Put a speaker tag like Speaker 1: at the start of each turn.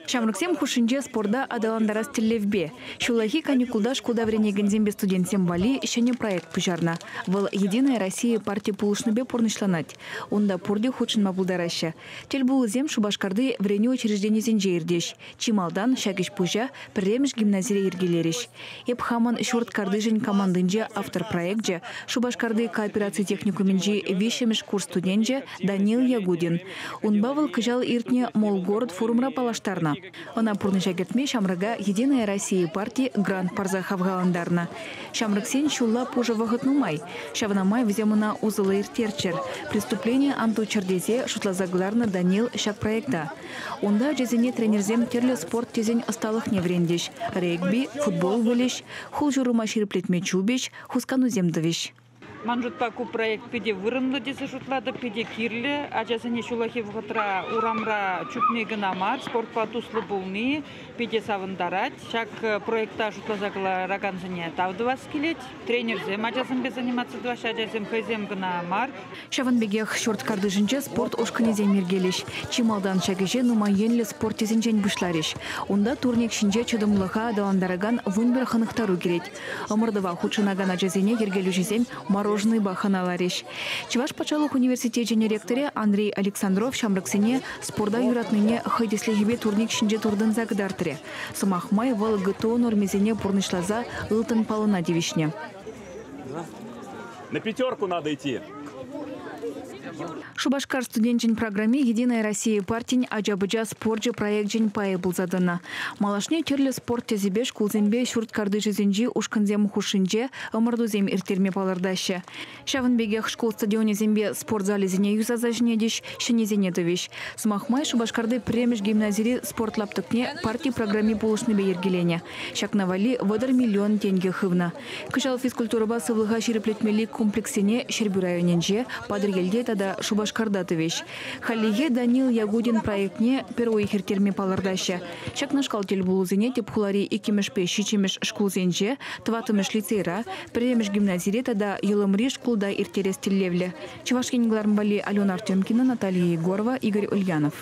Speaker 1: Ҫамрӑксем хушшинче спорта аталантарас тӗллевпе ҫуллахи каникулта шкулта вӗренекенсемпе студентсем валли ҫӗнӗ проект пуҫарнӑ. Вӑл «Единая Россия» парти пулӑшнипе пурнӑҫланать. Унта пурте хутшӑнма пултараҫҫӗ. Тӗлпулусем Шупашкарти вӗренӳ учрежденийӗсенче иртӗҫ. Чи малтан ҫак ӗҫ-пуҫа пӗрремӗш гимназире йӗркелерӗҫ. Эп хамӑн ҫурт картишӗн командинче автор проекчӗ Шупашкарти коопераци техникумӗнчи виҫҫӗмӗш курс студенчӗ Даниил Ягудин. Унпа вӑл кӑҫал иртнӗ Молгород форумра паллаштарнӑ. Ӑна пурнӑҫа кӗртме ҫамрӑка «Единая Россия» парти грант парса хавхалантарнӑ. Ҫамрӑксен ҫулла пушӑ вӑхӑт нумай. Ҫавна май вӗсем ӑна усӑллӑ ирттерччӗр. Преступление ан туччӑр тесе шутласа кӑларнӑ Даниил ҫак проекта. Унта ачасене тренерсем тӗрлӗ спорт тӗсӗн ӑсталӑхне вӗрентӗҫ. Регби, футбол вылӗҫ, хул-ҫурӑма ҫирӗплетме чупӗҫ, хусканусем тӑвӗҫ.
Speaker 2: Ман шутпа ку проект питӗ вырӑнлӑ тесе шутлатӑп, питӗ кирлӗ. Ачасене ҫуллахи вӑхӑтра урамра чупни кӑна мар, спортпа туслӑ пулни питӗ савӑнтарать. Ҫак проекта шутласа кӑларакансене тав тӑвас килет. Тренерсем ачасемпе заниматься тӑваҫҫӗ, ачасем хӑйсем кӑна мар.
Speaker 1: Ҫавӑн пекех ҫурт картишӗнче спорт ушкӑнӗсем йӗркелӗҫ. Чи малтан ҫак ӗҫе нумай енлӗ спорт тӗсӗнчен пуҫларӗҫ. Унта турник ҫинче чӑтӑмлӑха аталантаракан 11 хӑнӑхтару кӗрет. Ӑмӑртӑва хутшӑнакан ачасене йӗркелӳҫӗсем мороженӑйпа хӑналарӗҫ. Чӑваш патшалӑх университечӗн ректорӗ Андрей Александров ҫамрӑксене спорта юратнине хӑй тӗслӗхӗпе турник ҫинче туртӑнса кӑтартрӗ. Сӑмах май, вӑл ГТО нормисене пурнӑҫласа ылтӑн паллӑна тивӗҫнӗ.
Speaker 3: На пятерку надо идти.
Speaker 1: Шупашкар студенчӗн программи «Единая Россия» партин ача-пӑча спорчӗ проекчӗн пайӗ пулса тӑнӑ. Малашне тӗрлӗ спорт тӗсӗпе шкулсемпе ҫурт картишӗсенчи ушкӑнсем хушшинче ӑмӑртусем ирттерме палӑртаҫҫӗ. Ҫавӑн пекех шкул стадионӗсемпе спорт залӗсене юсаса ҫӗнетӗҫ, ҫӗннисене тӑвӗҫ. Сӑмах май, Шупашкарти пӗрремӗш гимназири спорт лаптӑкне парти программи пулӑшнипе йӗркеленӗ. Ҫакна валли 30 миллион тенкӗ хывнӑ. Кӑҫал физкультурӑпа сывлӑха ҫирӗплетмелли комплекссене Ҫӗрпӳ районӗнче, Патӑрьелте тата Шупашкарта тӑвӗҫ. Хальлӗхе Даниил Ягудин проектне пӗр уйӑх ирттерме палӑртаҫҫӗ. Ҫакнашкал тӗлпулусене тӗп хулари иккӗмӗшпе ҫиччӗмӗш шкулсенче, тӑваттӑмӗш лицейра, пӗрремӗш гимназире тата Йӑлӑмри шкулта ирттерес тӗллевлӗ. Чӑваш Ен кӑларӑм валли Алена Артемкина, Наталья Егорова, Игорь Ульянов.